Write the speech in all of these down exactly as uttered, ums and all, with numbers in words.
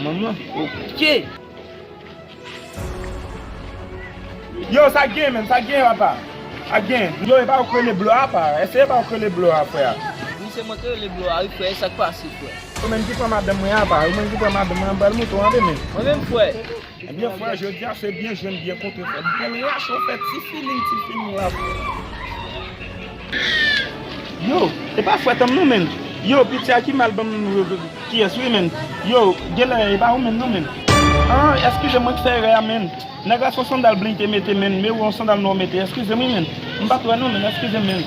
Manman, ok. Yo, sa gen, men, sa gen, papa. Sa gen. Yo, e pa ou k rele blo a, pa. Èske e pa ou k rele blo a, frè? Wi, se mwen k rele blo a, wi, frè. Sa k pase, frè? Ou menm ki pran madanm mwen a, pa. Ou menm ki pran madanm mwen an, m pral moute w andemen. Mwen menm, frè. Ebyen, frè, jodi a se byen jwenn, byen kontre, frè. Byen rache, w fè ti feeling, ti feeling la, frè. Yo, e pa frè tanm non, men. Yo, piti a ki mal ban m kiyès, wi, men. Yo, genlè, e pa ou menm non, men. Ah, eskize m, mwen k fè erè a, men. Nèg la se yon sandal blan li te mete, men. Men ou yon sandal nwa w mete. Eskize m, wi, men. M pa t wè non, men. Eskize m, men.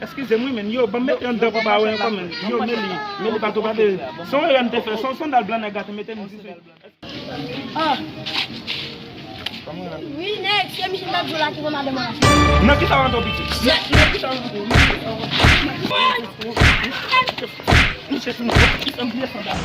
Eskize m, wi, men. Yo, ban m mete anndan pou pa wè ankò, men. Yo, Meli, Meli pa tou pa de. Se yon erè m te fè. Se yon sandal blan nèg la te mete m. Ah. Wi, nèg, se misye m t ap di w la ki pran madanm mwen la. Nan kisa w antre, piti? Nan kisa w antre? Misye sou mwen, misye m byen sandal.